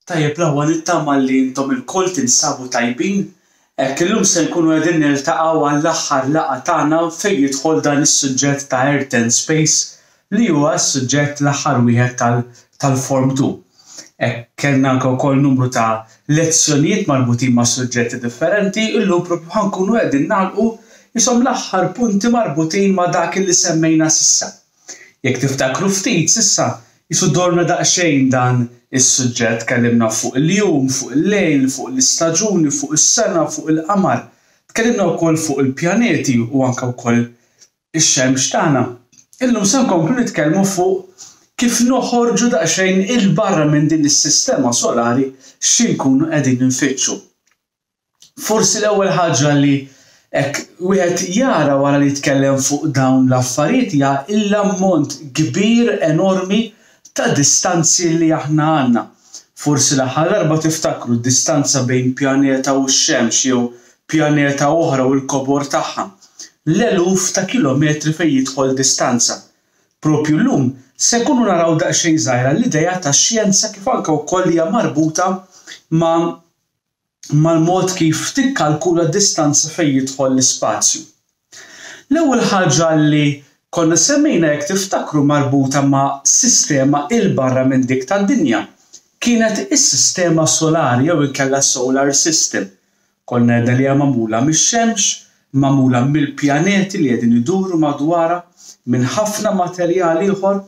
Tajjeb l-aħwa nittama li intom ilkoll tinsabu tajbin. Hekk illum se nkunu qegħdin niltaqgħu għall-aħħar laqgħa tagħna fejn jidħol dan is-suġġett ta' Earth and Space li huwa s-suġġett l-aħħar wieħed tal-Form 2. Hekk kellna anke wkoll numru ta' lezzjonijiet marbutin ma' suġġetti differenti, illum propju ħa nkunu qegħdin nagħlqu qishom l-aħħar punti marbutin ma' dak li semmejna s'issa. Jekk tiftakru ftit, s'issa qisu dorna daqsxejn dan is-suġġett, tkellimna fuq il-jum, fuq il-lejl, fuq l-istaġuni, fuq is-sena, fuq il-qamar. Tkellimna wkoll fuq il-pjaneti u anke wkoll ix-xemx tagħna. Illum se nkomplu nitkellmu fuq kif noħorġu daqsxejn 'il barra minn din is-sistema solari xi nkunu qegħdin infittxu. Forsi l-ewwel ħaġa li hekk wieħed jara wara li jitkellem fuq dawn l-affarijiet hija l-ammont kbir enormi ta' distanzi li aħna għandna. Forsi l-aħħar darba tiftakru d-distanza bejn pjaneta u x-xemx jew pjaneta oħra u l-kobor tagħha. L-eluf ta' kilometri fejn jidħol distanza. Propju llum se nkunu naraw daqsxejn żgħira l-idea tax-xjenza kif anke wkoll hija marbuta ma' mal-mod kif tikkalkula d-distanza fejn jidħol l-ispazju. L-ewwel ħaġa li konna semmejna jekk tiftakru marbuta ma' sistema 'il barra minn dik tad-dinja kienet is-sistema solari jew inkella solar system. Konna għedna li hija magħmula mix-xemx, magħmula mill-pjaneti li qegħdin iduru madwarha, minn ħafna materjal ieħor.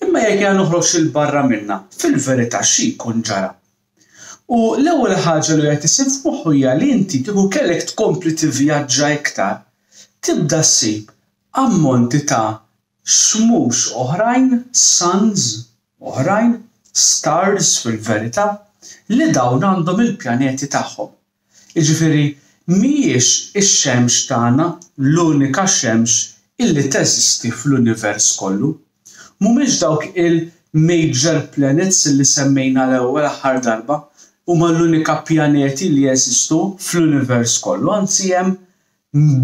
Imma jekk jiena noħroġ 'il barra minnha, fil-verità xi jkun ġara? U l-ewwel ħaġa li wieħed isib f'moħħu hija li inti kieku kellek tkompli tivvjaġġa iktar, tibda ssib ammonti ta' xmux oħrajn, suns oħrajn, stars fil-verità, li dawn għandhom il-pjaneti tagħhom. Jiġifieri mhijiex ix-xemx tagħna l-unika xemx illi teżisti fl-univers kollu. Mhumiex dawk il-major planets illi semmejna l-ewwel aħħar darba huma l-unika pjaneti li jeżistu fl-univers kollu, anzi hemm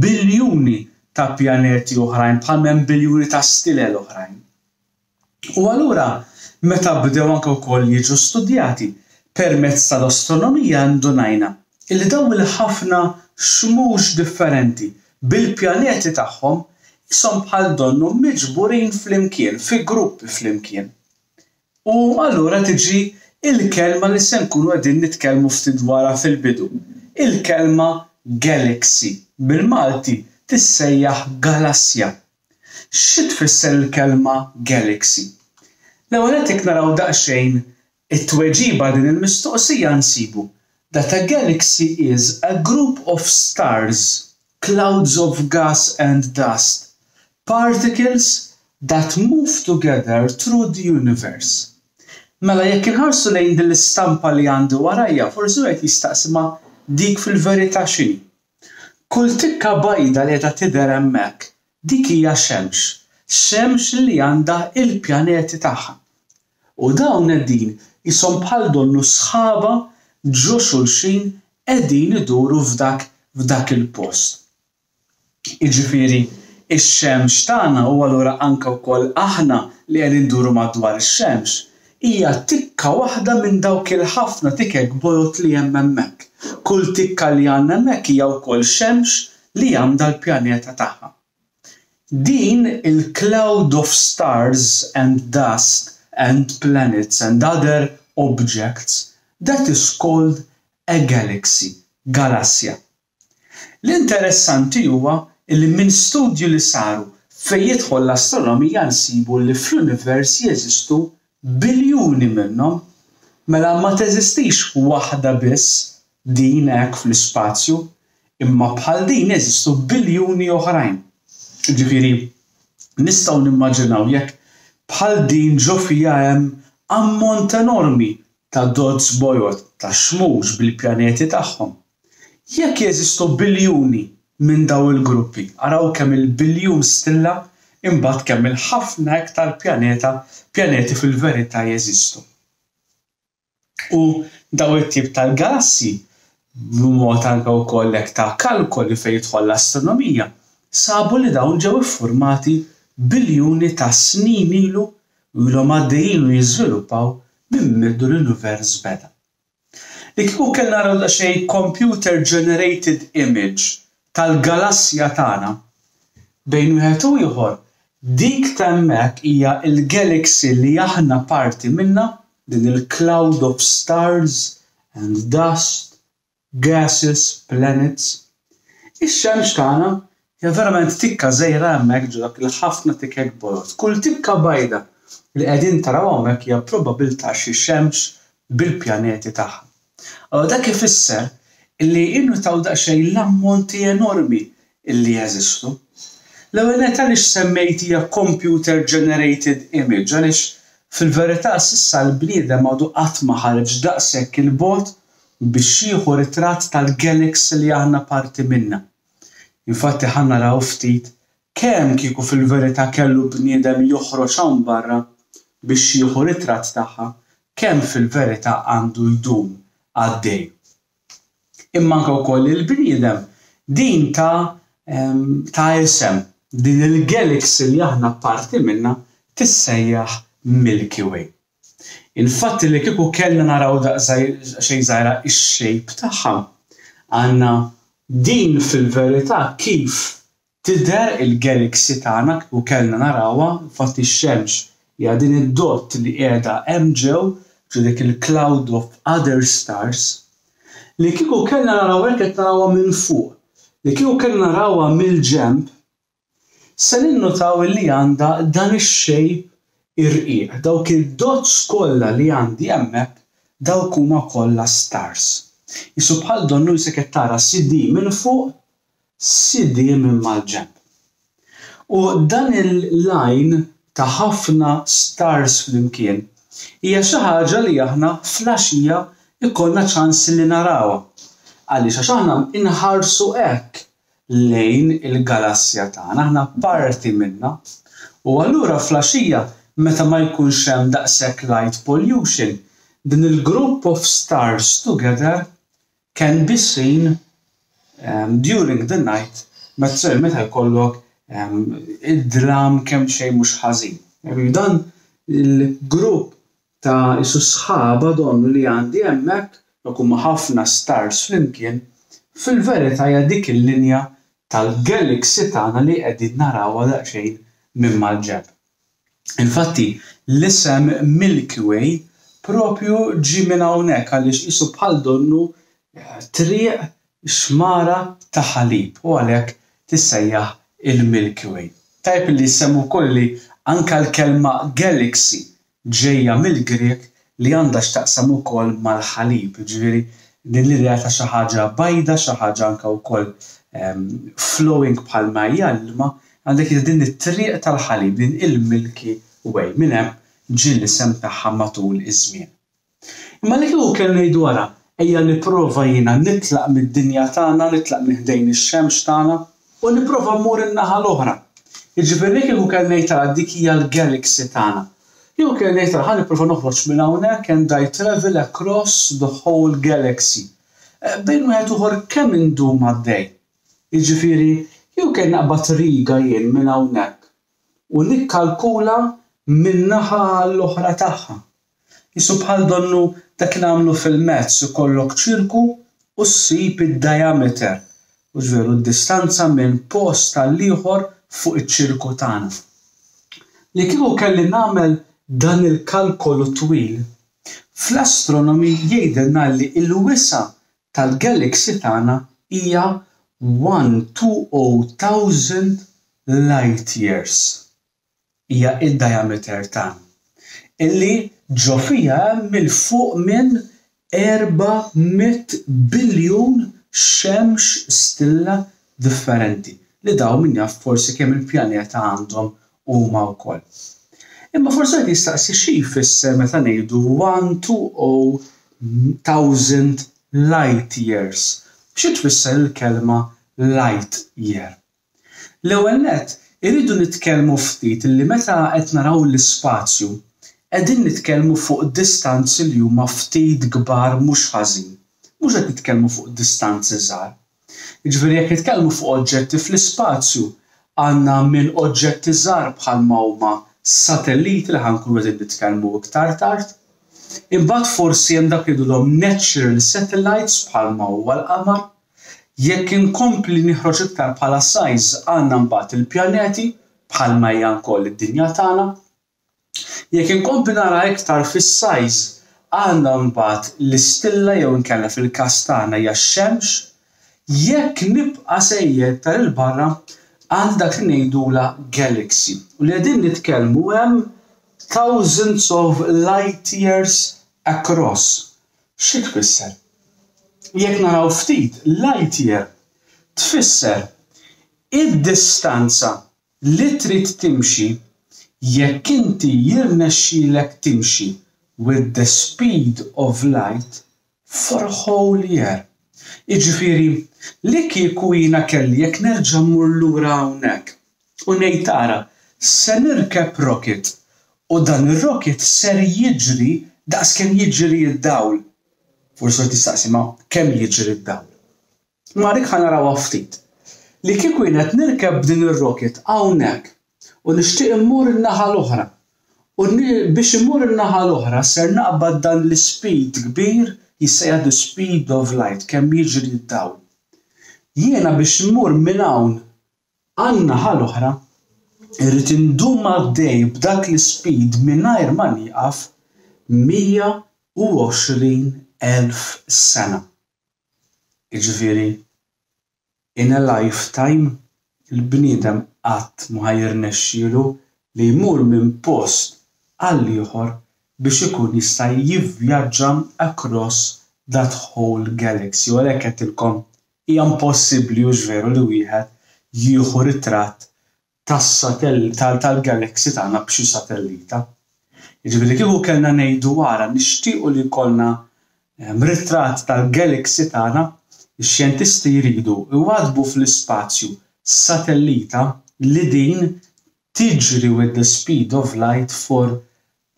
biljuni ta' pjaneti oħrajn bħalma hemm biljuni ta' stilel oħrajn. U allura meta bdew anke wkoll jiġu studjati permezz tal-astronomija ndunajna illi dawn il-ħafna xmux differenti bil-pjaneti tagħhom qishom bħal donnu miġburin flimkien, fi gruppi flimkien. U allura tiġi il-kelma li se nkunu qegħdin nitkellmu ftit dwarha fil-bidu, il-kelma galaxy, bil-Malti tissejjaħ galassja. Xi tfisser il-kelma galaxy? L-ewwel nett jekk naraw daqsxejn it-tweġiba għal din il-mistoqsija nsibu that a galaxy is a group of stars, clouds of gas and dust, particles that move together through the universe. Mela jekk inħarsu lejn din l-istampa li għandi warajja forsi wieħed jistaqsi ma dik fil-verità x'inhi? Kull tikka bajda li qiegħda tidher hemmhekk, dik hija xemx, xemx li għandha il-pjaneti tagħha. U dawn qegħdin qishom bħal donnu sħaba ġo xulxin qegħdin iduru f'dak f'dak il-post. Jiġifieri ix-xemx tagħna u allura anke wkoll aħna li qegħdin nduru madwar ix-xemx, hija tikka waħda minn dawk il-ħafna tikek bojod li hemm hemmhekk. Kull tikka li għandna hemmhekk hija wkoll xemx li għandha l-pjaneta tagħha. Din il-cloud of stars and dust and planets and other objects, that is called a galaxy, galassja. L-interessanti huwa li minn studju li saru fejn jidħol l-astronomija nsibu li fl-univers jeżistu biljuni minnhom. Mela ma teżistix waħda biss din hekk fl-ispazju, imma bħal din jeżistu biljuni oħrajn. Jiġifieri nistgħu nimmaġinaw jekk bħal din ġo fiha hemm ammont enormi ta' dots bojod, ta' xmux bil-pjaneti tagħhom. Jekk jeżistu biljuni minn dawn il-gruppi, araw kemm il-biljun stilla imbagħad kemm il-ħafna iktar pjaneta pjaneti fil-verità jeżistu. U dawn it-tip tal-galassji, b'mod anke wkoll hekk ta' kalkoli fejn jidħol l-astronomija, sabu li dawn ġew iffurmati biljuni ta' snin ilu u ilhom għaddejjin u jiżviluppaw minn mindu l-univers beda. Li kieku kellna naraw daqsxejn computer generated image tal-galassja tagħna, bejn wieħed u ieħor, dik ta' hemmhekk hija l-galaxy li aħna parti minnha, din il-cloud of stars and dust, gases, planets. Ix-xemx tagħna hija verament tikka żgħira hemmhekk ġo dak il-ħafna tikek bojod. Kull tikka bajda li qegħdin taraw hawnhekk hija probabilità xi xemx bil-pjaneti tagħha. Allura dak ifisser illi innutaw daqsxejn l-ammonti enormi illi jeżistu. L-ewwel nett għaliex semmejt hija computer generated image għaliex fil-verità s'issa l-bniedem għadu qatt ma ħareġ daqshekk 'il bogħod biex jieħu ritratt tal-galaxy li aħna parti minnha. Infatti ħa naraw ftit kemm kieku fil-verità kellu bniedem joħroġ hawn barra biex jieħu ritratt tagħha, kemm fil-verità għandu jdum għaddej. Imma anke wkoll il-bniedem din ta ta isem, din il-galaxy li aħna parti minnha tissejjaħ Milky Way. Infatti li kieku kellna naraw daqsxejn żgħira x-shape tagħha, għandna din fil-verità kif tidher il-galaxy tagħna kieku kellna narawha, infatti x-xemx hija din id-dot li qiegħda hemm ġew, ġo dik il-cloud of other stars. Li kieku kellna naraw hekk qed narawha minn fuq, li kieku kellna narawha mill-ġenb, Se ninnutaw illi għandha dan ix-shape irqiq. Dawk id-dots kollha li għandi hemmhekk dawk huma kollha stars. Qisu bħal donnu qisek qed tara CD minn fuq, CD minn mal-ġenb. U dan il-line ta' ħafna stars flimkien hija xi ħaġa li aħna fl-għaxija jkollna ċans li narawha. Għaliex? Għax aħna nħarsu hekk lejn il-galassja tagħna, aħna parti minnha. U allura fl-għaxija meta ma jkunx hemm daqshekk light pollution, din il-group of stars together can be seen during the night meta meta jkollok id-dlam kemm xejn mhux ħażin. Dan il-grupp ta' qisu sħaba donnu li għandi hemmhekk, dawk huma ħafna stars flimkien, fil-verità hija dik il-linja tal-galaxy tagħna li qegħdin narawha daqsxejn minn mal-ġenb. Infatti, l-isem Milky Way propju ġie minn hawnhekk għaliex qisu bħal donnu triq xmara ta' ħalib u għalhekk tissejjaħ il-Milky Way. Tajjeb li jissemmu wkoll li anke l-kelma galaxy ġejja mill-Grieg li għandha x'taqsam ukoll mal-ħalib, jiġifieri din l-idea ta' xi ħaġa bajda, xi ħaġa anke wkoll flowing bħalma hija l-ilma, għandek din it-triq tal-ħalib, din il-Milky Way, minn hemm ġie l-isem tagħha matul iż-żmien. Imma li kieku kelli ngħidu ara, ejja nipprova jiena nitlaq mid-dinja tagħna, nitlaq minn ħdejn ix-xemx tagħna u nipprova mmur in-naħa l-oħra. Jiġifieri li kieku kelli ngħid ara dik hija l-galaxy tagħna. Kieku kelli ngħid ara ħa nipprova noħroġ minn hawnhekk and I travel across the whole galaxy. Bejn wieħed u ieħor kemm indum għaddej? Jiġifieri kieku kelli naqbad riga jien minn hawnhekk u nikkalkula min-naħa għall-oħra tagħha. Qisu bħal donnu dak li nagħmlu fil-maths ikollok ċirku u ssib id-diameter, hux veru, d-distanza minn post għall-ieħor fuq iċ-ċirku tagħna. Li kieku kelli nagħmel dan il-kalkolu twil, fl-astronomy jgħidilna li l-wisa' tal-galaxy tagħna hija 120,000 light years. Hija id-diameter tagħna, illi ġo fiha hemm 'il fuq minn 400 biljun xemx stilla differenti, li dawn min jaf forsi kemm il-pjaneta għandhom huma wkoll. Imma forsi wieħed jistaqsi xi jfisser meta ngħidu one to o thousand light years? Xi tfisser il-kelma light year? L-ewwel nett, irridu nitkellmu ftit li meta qed naraw l-ispazju, qegħdin nitkellmu fuq distanzi li huma ftit kbar mhux ħażin. Mhux qed nitkellmu fuq distanzi żgħar. Jiġifieri jekk nitkellmu fuq oġġetti fl-ispazju, għandna minn oġġetti żgħar bħalma huma satelliti li ħa nkunu qegħdin nitkellmu iktar tard. Imbagħad forsi hemm dak li jgħidulhom natural satellites bħalma huwa l-qamar. Jekk inkompli niħroġ iktar bħala size għandna mbagħad il-pjaneti bħalma hija wkoll id-dinja tagħna. Jekk inkompli nara iktar fis-size għandna mbagħad l-istilla jew inkella fil-każ tagħna hija x-xemx. Jekk nibqa' sejjer iktar 'il barra għandi dak li ngħidulha galaxy u li qegħdin nitkellmu hemm thousands of light years across. Xi tfisser? Jekk naraw ftit, light year tfisser id-distanza li trid timxi jekk inti jirnexxilek timxi with the speed of light for a whole year. Jiġifieri, li kieku jiena kelli jekk nerġa' mmur lura hawnhekk u ngħid ara, se nirkeb rocket u dan ir-rocket ser jiġri daqs kemm jiġri d-dawl. Forsi wieħed jistaqsi ma kemm jiġri d-dawl? Imma dik ħa narawha ftit. Li kieku jien qed nirkeb b'din ir-rocket hawnhekk u nixtieq immur in-naħa l-oħra u biex immur in-naħa l-oħra ser naqbad dan l-ispeed kbir jissejjaħ the speed of light, kemm jiġri d-dawl. Jiena biex immur minn hawn għan-naħa l-oħra irrid indum għaddej b'dak l-ispeed mingħajr ma nieqaf 120,000 sena. Jiġifieri in a lifetime il-bniedem qatt mhu ħa jirnexxielu li jmur minn post għal ieħor biex ikun jista' jivvjaġġa across that whole galaxy u għalhekk għedtilkom hija impossibbli hux veru li wieħed jieħu ritratt tal-galaxy tagħna b'xi satellita. Jiġifieri kieku kellna ngħidu ara nixtiequ li jkollna ritratt tal-galaxy tagħna, ix-xjentisti jridu jwaddbu fl-ispazju satellita li din tiġri with the speed of light for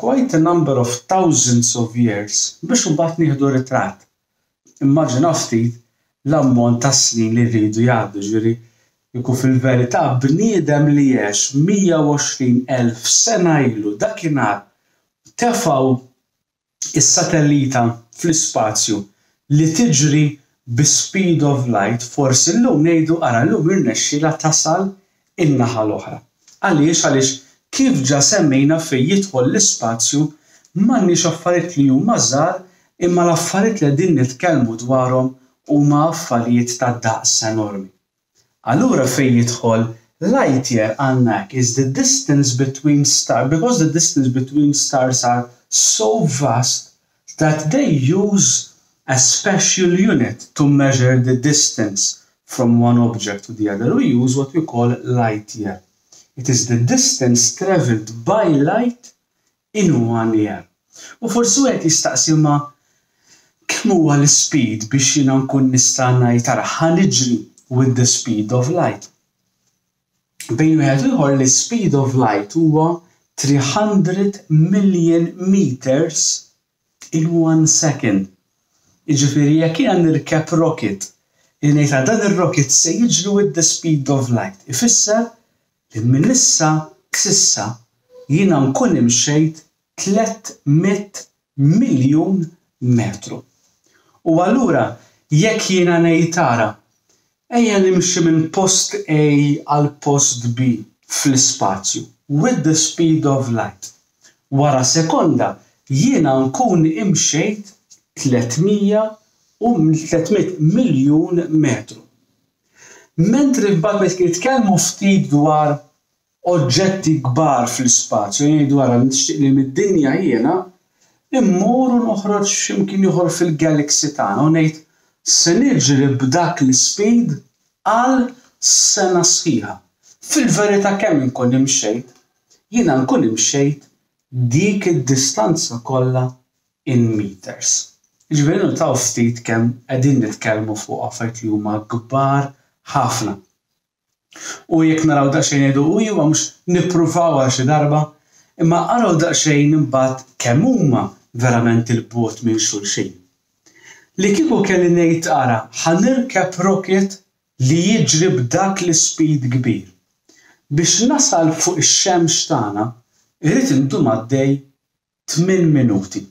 quite a number of thousands of years biex imbagħad nieħdu ritratt. Immaġinaw ftit l-ammont ta' snin li jridu jgħaddu, jiġifieri kieku fil-verità bniedem li għex 120,000 sena ilu dakinhar tefgħu s-satellita fl-ispazju li tiġri bis-speed of light forsi llum ngħidu ara llum irnexxielha tasal in-naħa l-oħra. Għaliex? Għaliex kif ġa semmejna fejn jidħol l-ispazju m'għandniex affarijiet li huma żgħar imma l-affarijiet li qegħdin nitkellmu dwarhom huma affarijiet ta' daqs enormi. Allura fejn jidħol light year għandna hekk is the distance between star because the distance between stars are so vast that they use a special unit to measure the distance from one object to the other. We use what we call light year. It is the distance traveled by light in one year. U forsi wieħed jistaqsi ma kemm huwa l-ispeed biex jiena nkun nista' ngħid ara ħa niġri with the speed of light. Bejn wieħed u ieħor l-ispeed of light huwa 300 million meters in one second. Jiġifieri jekk jiena nirkeb rocket li ngħid għal dan ir-rocket se jiġri with the speed of light, ifisser li minn issa s'issa jiena nkun imxejt 300 miljun metru. U allura jekk jiena ngħid ara, ejja nimxi minn post A għal post B fl-ispazju with the speed of light, wara sekonda jiena nkun imxejt 300 u 300 miljun metru. Mentri mbagħad meta nitkellmu ftit dwar oġġetti kbar fl-ispazju, jgħidu ara nixtieq li mid-dinja jiena immur u noħroġ x'imkien ieħor fil-galaxy tagħna u ngħid se niġri b'dak l-ispeed għal sena sħiħa. Fil-verità kemm inkun imxejt? Jiena nkun imxejt dik id-distanza kollha in meters. Jiġifieri nnotaw ftit kemm qegħdin nitkellmu fuq affarijiet li huma kbar ħafna. U jekk naraw daqsxejn ngħidu u iwa mhux nippruvawha xi darba, imma araw daqsxejn imbagħad kemm huma verament 'il bogħod minn xulxin. Li kieku kelli ngħid ara ħa nirkeb rocket li jiġri b'dak l-ispeed kbir. Biex nasal fuq ix-xemx tagħna irrid indum għaddej tminn minuti.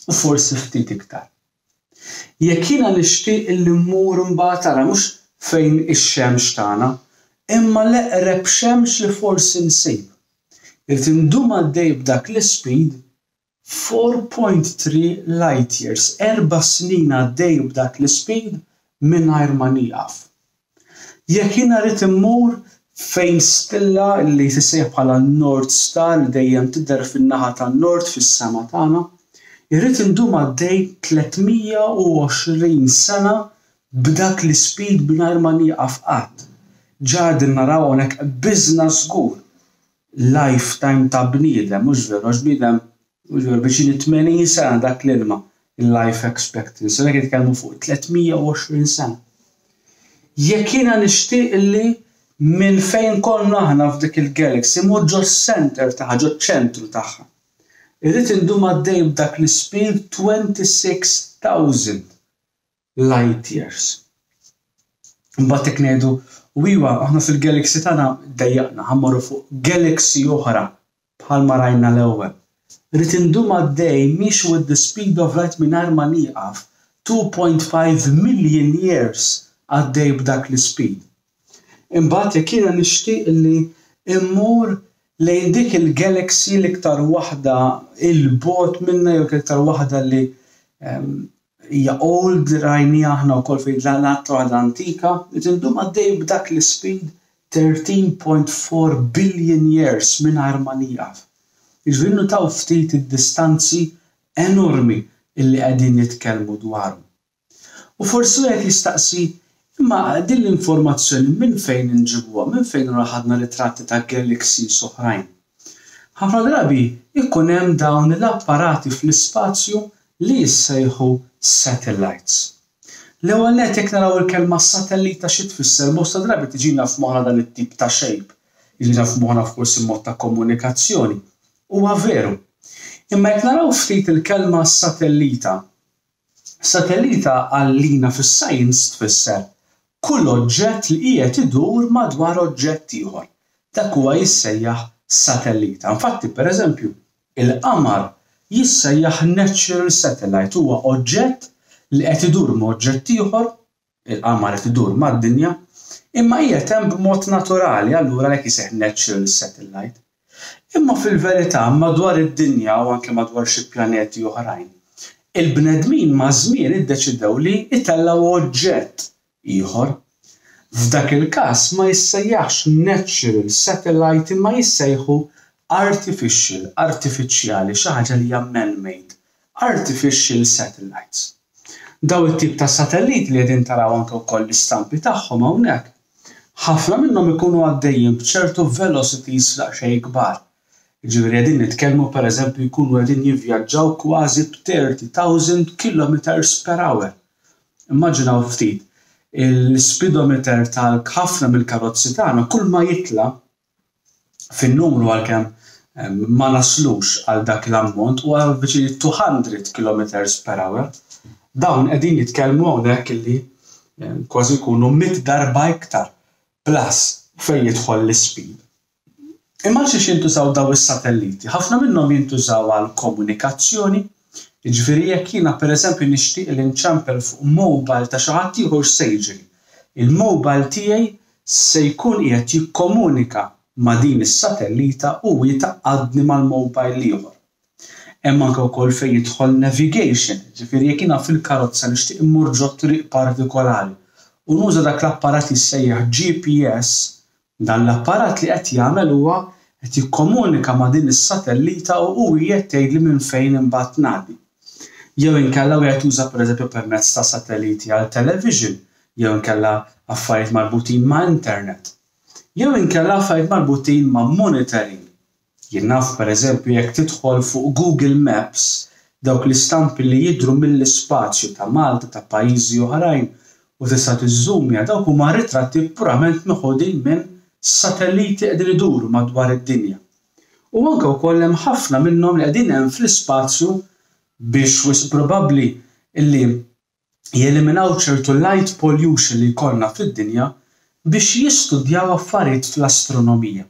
U forsi ftit iktar. Jekk jiena nixtieq illi mmur imbagħad ara mhux fejn ix-xemx tagħna, imma l-eqreb xemx li forsi nsib. Irrid indum għaddej b'dak l-ispeed 4.3 light years, erba' snin għaddej b'dak l-ispeed mingħajr ma nieqaf. Jekk jiena rrid immur fejn stilla li tissejjaħ bħala n-North Star li dejjem tidher fin-naħa tan-Nord fis-sema tagħna, irrid indum għaddej 320 sena b'dak l-ispeed mingħajr ma nieqaf qatt. Ġa qegħdin naraw hawnhekk qbiżna żgur lifetime ta' bniedem, mhux veru, għax bniedem, mhux veru, viċin it-80 sena dak l-ilma, il-life expectancy, hawnhekk nitkellmu fuq 320 sena. Jekk jiena nixtieq li minn fejn konna aħna f'dik il-galaxy mmur ġo center tagħha, ġo ċentru tagħha. Irrid indum għaddej b'dak l-ispeed 26,000 light years. Imbagħad jekk ngħidu, u iwa, aħna fil-galaxy tagħna dejjaqna, ħa mmorru fuq galaxy oħra bħalma rajna l-ewwel. Rrid indum għaddej miexi with the speed of light mingħajr ma nieqaf 2.5 million years għaddej b'dak l-ispeed. Imbagħad jekk jiena nixtieq li mmur lejn dik il-galaxy l-iktar waħda 'il bogħod minna jew l-iktar waħda li hija old li rajniha aħna wkoll fejn l-aktar waħda antika, li tindum għaddej b'dak l-ispeed 13.4 billion years mingħajr ma nieqaf. Jiġifieri nnutaw ftit id-distanzi enormi illi qegħdin nitkellmu dwarhom. U forsi wieħed jistaqsi, imma din l-informazzjoni minn fejn inġibuha, minn fejn allura ħadna ritratti ta' galaxies oħrajn? Ħafna drabi jkun hemm dawn l-apparati fl-ispazju li jissejħu satellites. L-ewwel nett jekk naraw il-kelma satellita xi tfisser bosta drabi tiġina f'moħħna dan it-tip ta' shape, jiġina f'moħħna forsi mod ta' komunikazzjoni. Huwa veru. Imma jekk naraw ftit il-kelma satellita, Satellita għalina fis-science tfisser kull oġġett li qiegħed idur madwar oġġett ieħor. Dak huwa jissejjaħ satellita. Infatti, per eżempju, il-qamar jissejjaħ natural satellite, huwa oġġett li qed idur ma' oġġett ieħor, il-qamar qed idur mad-dinja, imma qiegħed hemm b'mod naturali, allura għalhekk jissejjaħ natural satellite. Imma fil-verità madwar id-dinja u anke madwar xi pjaneti oħrajn, il-bnedmin maż-żmien iddeċidew li jtellgħu oġġett ieħor. F'dak il-każ ma jissejjaħx natural satellite imma jissejħu artificial, artifiċjali, xi ħaġa li hija man-made, artificial satellites. Dawn it-tip ta' satelliti li qegħdin taraw anke wkoll l-istampi tagħhom hawnhekk, ħafna minnhom ikunu għaddejjin b'ċertu velocities daqsxejn kbar. Jiġifieri qegħdin nitkellmu pereżempju jkunu qegħdin jivvjaġġaw kważi b'30,000 kilometers per hour. Immaġinaw ftit, il-speedometer ta' ħafna mill-karozzi tagħna kull ma jitla' fin-numru għalkemm ma naslux għal dak l-ammont huwa viċin 200 kilometers per hour. Dawn qegħdin jitkellmu hawnhekk illi kważi jkunu 100 darba iktar plus fejn jidħol l-ispeed. Imma għal xiex jintużaw daw is-satelliti? Ħafna minnhom jintużaw għal komunikazzjoni, jiġifieri jekk jiena pereżempju nixtieq li nċempel fuq mobile ta' xi ħadd ieħor x'se jiġri? Il-mobile tiegħi se jkun qiegħed jikkomunika ma' din is-satellita u hi tgħaqqadni mal-mobile l-ieħor. Hemm anke wkoll fejn jidħol navigation, jiġifieri jekk jiena fil-karozza nixtieq immur ġo triq partikolari u nuża dak l-apparat jissejjaħ GPS, dan l-apparat li qed jagħmel huwa qed jikkomunika ma' din is-satellita u hi qed tgħidli minn fejn imbagħad ngħaddi. Jew inkella wieħed juża pereżempju permezz ta' satelliti għal television jew inkella affarijiet marbutin ma' internet. Jew inkella affarijiet marbutin ma' monitoring. Jien naf pereżempju jekk tidħol fuq Google Maps dawk l-istampi li jidhru mill-ispazju ta' Malta ta' pajjiżi oħrajn u tista' tiżżumja dawk huma ritratti purament meħudin minn satelliti qegħdin iduru madwar id-dinja. U anke wkoll hemm ħafna minnhom li qegħdin hemm fl-ispazju biex wisq probabbli li jeliminaw ċertu light pollution li jkollna fid-dinja biex jistudjaw affarijiet fl-astronomija.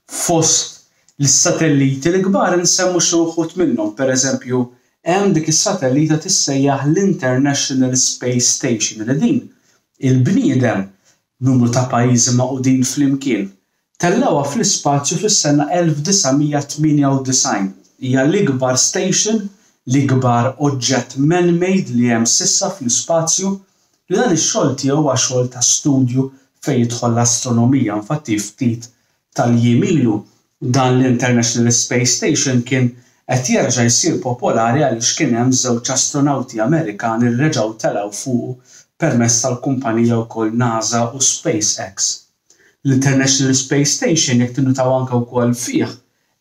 Fost l-satelliti l-kbar insemmu xi wħud minnhom, pereżempju. Hemm dik is-satellita tissejjaħ l-International Space Station li din il-bniedem, numru ta' pajjiżi magħqudin flimkien, tellgħuha fl-ispazju fis-sena 1998. Hija l-ikbar station, l-ikbar oġġett man-made li hemm s'issa fl-ispazju, li dan ix-xogħol tiegħu huwa xogħol ta' studju fejn jidħol l-astronomija. Infatti ftit tal-jiem ilu dan l-International Space Station kien qed jerġa' jsir popolari għaliex kien hemm żewġ astronawti Amerikani li reġgħu telgħu fuqu permezz tal-kumpanija wkoll NASA u SpaceX. L-International Space Station jekk tinnutaw anke wkoll fih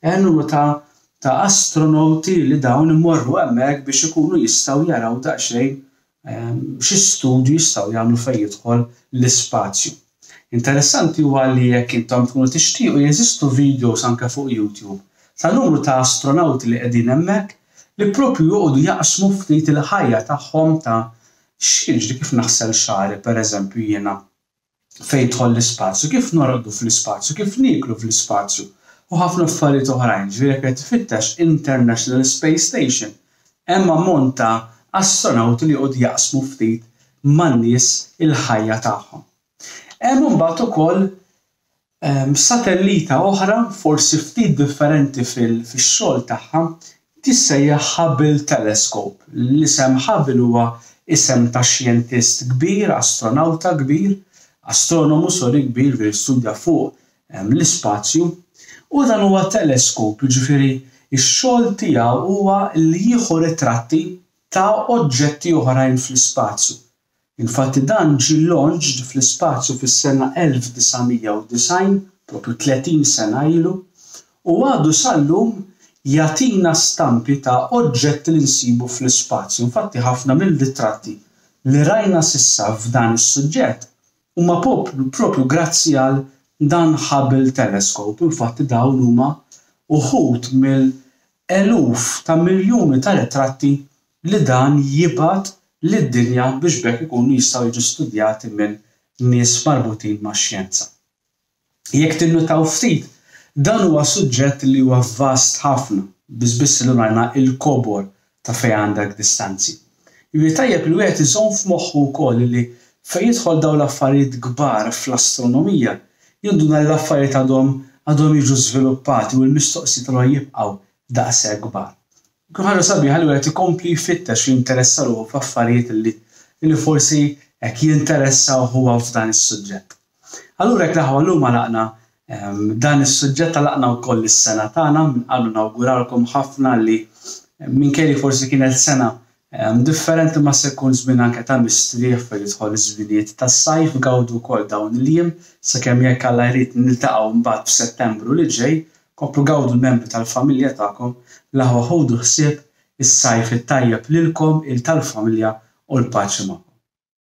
hemm numru ta' ta' astronawti li dawn imorru hemmhekk biex ikunu jistgħu jaraw daqsxejn xi studju jistgħu jagħmlu fejn jidħol l-ispazju. Interessanti huwa li jekk intom tkunu tixtiequ jeżistu videos anke fuq YouTube ta' numru ta' astronawti li qegħdin hemmhekk li proprju joqogħdu jaqsmu ftit il-ħajja tagħhom ta' x'jiġri kif naħsel xagħri pereżempju jiena fejn jidħol l-ispazju, kif norqdu fl-ispazju, kif nieklu fl-ispazju u ħafna affarijiet oħrajn. Ġifieri jekk qed tfittex International Space Station, hemm ammont ta' astronawti li joqogħdu jaqsmu ftit man-nies il-ħajja tagħhom. Hemm imbagħad ukoll Satellita oħra, forsi ftit differenti fix-xogħol tagħha, tissejjaħ Hubble Telescope. L-isem Hubble huwa isem ta' xjentist kbir, astronawta kbir, astronomu, sorry, kbir, li studja fuq l-ispazju. U dan huwa teleskop, jiġifieri x-xogħol tiegħu huwa li jieħu ritratti ta' oġġetti oħrajn fl-ispazju. Infatti dan ġie launched fl-ispazju fis-sena 1990, proprju 30 sena ilu, u għadu sal-lum jagħtina stampi ta' oġġetti li nsibu fl-ispazju. Infatti ħafna mill-ritratti li rajna s'issa f'dan is-suġġett huma proprju grazzi għal dan Hubble Telescope. Infatti dawn huma uħud mill-eluf ta' miljuni ta' ritratti li dan jibgħat lid-dinja biex b'hekk ikunu jistgħu jiġu studjati minn nies marbutin max-xjenza. Jekk tinnutaw ftit, dan huwa suġġett li huwa vast ħafna, biss biss illum rajna l-kobor ta' fejn għandek distanzi. Jiġifieri tajjeb li wieħed iżomm f'moħħu wkoll li fejn jidħol dawn l-affarijiet kbar fl-astronomija, jinduna li l-affarijiet għadhom għadhom jiġu żviluppati u l-mistoqsijiet allura jibqgħu daqshekk kbar. Tkun ħaġa sabiħa li wieħed ikompli jfittex u jinteressa ruħu f'affarijiet li li forsi hekk jinteressawh huwa f'dan is-suġġett. Allura hekk l-aħwa llum għalaqna dan is-suġġett għalaqna wkoll is-sena tagħna, minn qalbi nawguralkom ħafna li minkejja li forsi kienet sena differenti ma se jkun żmien anke ta' mistrieħ fejn jidħol iż-żminijiet tas-sajf, gawdu wkoll dawn il-jiem sakemm jekk Alla jrid niltaqgħu mbagħad f'Settembru li ġej Komplu gawdu l-membri tal-familja tagħkom, l-aħwa ħudu ħsieb is-sajf it-tajjeb lilkom, il tal-familja u l-paċi magħkom.